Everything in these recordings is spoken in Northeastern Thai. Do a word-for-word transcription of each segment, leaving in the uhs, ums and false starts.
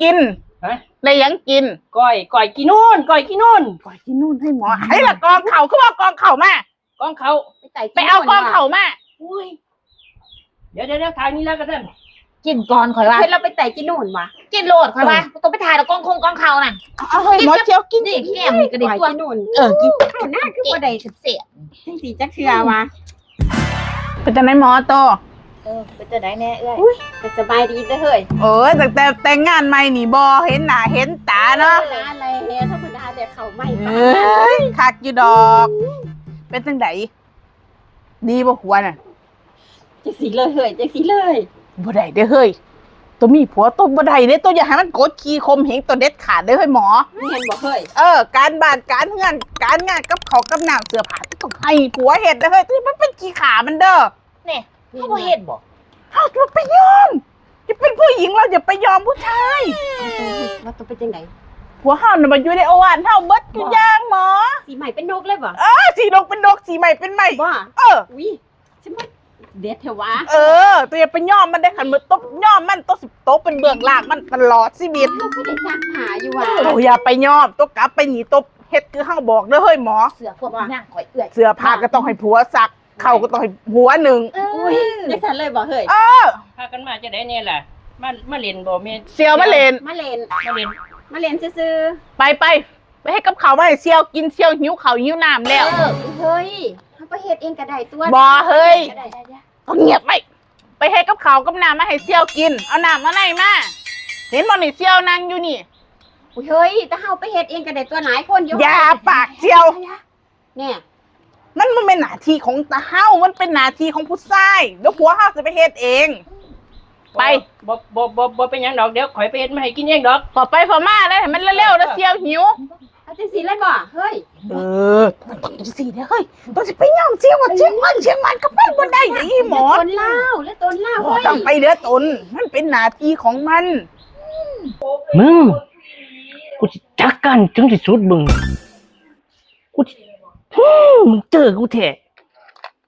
กิน ฮะ ได้หยังกิน ก้อย ก้อยขี้หนู ก้อยขี้หนู ก้อยขี้หนูให้หมอ ไผล่ะกองข้าว คือว่ากองข้าวมา กองข้าว ไปไต่ ไปเอากองข้าวมา อุ้ย เดี๋ยว เดี๋ยว เดี๋ยว ถ่ายนี่แล้วกันท่าน กินก่อนข่อยว่า เฮ็ดเราไปไต่ขี้หนูวะ กินโลดข่อยว่า ต้องไปถ่ายดอกกองคงกองข้าวนั่น เอา เฮ้ย กิน หมอเจียว กิน นี่ กิน แก้มนี่ก็ได้ตัว ก้อยขี้หนู เออ กิน เอาหน้าคือบ่ได้ เสีย จังสีจักเทื่อวะ เป็นจังได๋หมอโต เออ เป็นจังได๋แน่เอื้อย อุ้ย ก็สบายดีเด้อเฮ้ย โอ้ย ตั้งแต่แต่งงานใหม่นี่บ่เห็นหน้าเห็นตาเนาะ ธรรมดาแหละ ธรรมดาแหละ เข้าใหม่ เอ้ย คักอยู่ดอก เป็นจังได๋ ดีบ่ผัวน่ะ จังสิเลยเฮ้ย จังสิเลย บ่ได้เด้อเฮ้ย โตมีผัวโตบ่ได้เด้ โตอย่าให้มันกดขี่ข่มเหงโตเด็ดขาดเด้อเฮ้ยหมอ แม่นบ่เฮ้ย เออ การบ้านการเฮือนการงานกับข้าวกับน้ำเสื้อผ้าโตต้องให้ผัวเฮ็ดเด้อเฮ้ย โตอย่าไปเป็นขี้ข้ามันเด้อ นี่ เฮาบ่เฮ็ดบ่ เฮาอย่าไปยอม จะเป็นผู้หญิงเราอย่าไปยอมผู้ชาย แล้วโตเป็นจังได๋ ผัวเฮาน่ะมาอยู่ในโอวาทเฮาเบิดทุกอย่างหมอ สิใหม่เป็นนกเลยบ่ เออ สินกเป็นนก สิใหม่เป็นไม้ บ่ เออ อุ๊ย สิมาเด็ดแท้วะ เออ โตอย่าไปยอมมันเด้ คันโตยอมมัน โตสิโตเป็นเบื้องล่างมันตลอดชีวิต เฮาก็ได้ซักผ้าอยู่ว่ะ โตอย่าไปยอม โตกลับไปนี่ โตเฮ็ดคือเฮาบอกเด้อเฮ้ยหมอ เสื้อพวกนางข่อยเอื้อย เสื้อผ้าก็ต้องให้ผัวซัก ข้าวก็ต้องให้ผัวนึ่ง เออ อุ๊ย จังซั่นเลยบ่เฮ้ย เออ พากันมาจังได๋แน่ล่ะ มา มาเล่นบ่แม่ เสี่ยวมาเล่น มาเล่น มาเล่น มาเล่นซื่อๆ ไปไป ไปเฮ็ดกับข้าวมาให้เสี่ยวกิน เสี่ยวหิวข้าวหิวน้ำแล้ว เออ เฮ้ย เฮาไปเฮ็ดเองก็ได้ตัว บ่เฮ้ย ก็ได้ ต้องเงียบไว้ ไปเฮ็ดกับข้าวกับน้ำมาให้เสี่ยวกิน เอาน้ำมาในมา เห็นบ่นี่เสี่ยวนั่งอยู่นี่ อุ๊ย เฮ้ย แต่เฮาไปเฮ็ดเองก็ได้ตัว หลายคนอยู่ อย่าปากเสี่ยว เนี่ย มันบ่แม่นหน้าที่ของตาเฮา มันเป็นหน้าที่ของผู้ชาย เดี๋ยวผัวเฮาสิไปเฮ็ดเอง ไป บ่ บ่ บ่ บ่เป็นหยังดอก เดี๋ยวข่อยไปเฮ็ดมาให้กินเองดอก ขอไปขอมาเลย ให้มันเร็วๆ แล้วเสี่ยวหิว เอาจังซี่เลยบ่ เฮ้ย เออ มันต้องจังซี่เด้อเฮ้ย ต้องสิไปย่องเสี่ยวว่าเสี่ยวมัน เสี่ยวมันก็ไปบ่ได้เด้ออีหมอ ตนลาว และตนลาว บ่ เฮ้ย ต้องไปเด้อตน มันเป็นหน้าที่ของมัน มึง กูสิจัดการถึงที่สุดมึง กูสิ มึงเจอกูแท้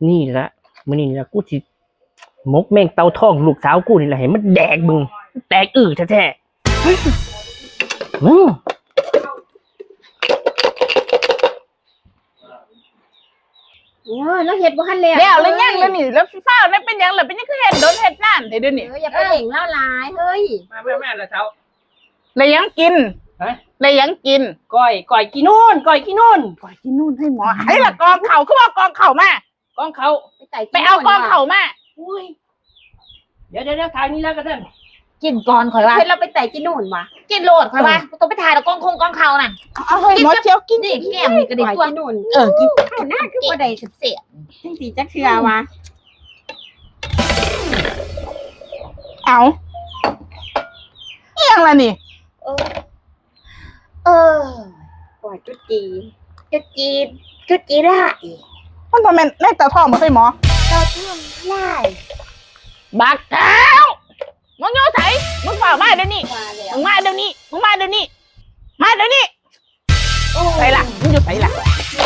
นี่ละ มื้อนี้นี่ละ กูสิหมกแมงเต่าทองลูกสาวกูนี่ละ ให้มันแดกมึง แตกอื้อแท้ๆ มึง โอ้ย แล้วเฮ็ดบ่ทันแล้ว แล้ว แล้วยัง เฮ้ย แล้วนี่ แล้วฟ้าวนั่นเป็นหยังล่ะ เป็นหยังคือเฮ็ดโดนเฮ็ดนานแท้เดี๋ยวนี้ เออ อย่าไปเร่งลาวหลาย เฮ้ย มา มา มา ละเฒ่า แล้วยังกิน ฮะ แล้วยังกิน ก้อย ก้อยขี้หนู ก้อยขี้หนู ก้อยขี้หนูให้หมอ ไผล่ะกองข้าว คือว่ากองข้าวมา กองข้าว ไปไต่ ไปเอากองข้าวมา อุ้ย เดี๋ยว เดี๋ยว เดี๋ยว ถ่ายนี่แล้วกันท่าน กินก่อนข่อยว่า เฮ็ดเราไปไต่ขี้หนูวะ กินโลดข่อยว่า เออ ต้องไปถ่ายดอกกองคงกองข้าวนั่น เอา เฮ้ย กิน หมอเจียว กิน นี่ กิน แก้มนี่ก็ได้ตัว ก้อยขี้หนู เออ กิน เอาหน้าคือบ่ได้ เสีย จังสีจักเทื่อวะ เอา อีหยังล่ะนี่ เออ เออ ปล่อยจุดจี จุดจี จุดจีได้ มันบ่แม่นในเต่าทองบ่เฮ้ยหมอ เต่าทองได้ บักเฒ่า มึงอยู่ไส มึงเฝ้ามาเดี๋ยวนี้ มาแล้ว มึงมาเดี๋ยวนี้ มึงมาเดี๋ยวนี้ มาเดี๋ยวนี้ โอ้ย ไสล่ะ มึงอยู่ไสล่ะ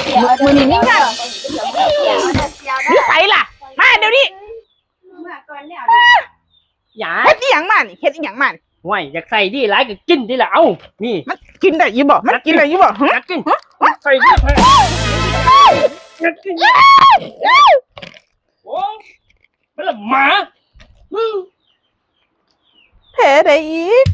เดี๋ยว มื้อนี้มีงาน เดี๋ยว อยู่ไสล่ะ มาเดี๋ยวนี้ มาก่อนแล้ว อย่า เฮ็ดอีหยังมานี่ เฮ็ดอีหยังมานี่ ห้วย อยากใส่ดีหลายก็กินดีล่ะ เอ้า นี่ มันกินได้อยู่บ่ มันกินได้อยู่บ่ ฮะ กัดกิน ฮะ ใส่ดี กัดกิน โอ้ย มันละหมา อืม แผลใดอีก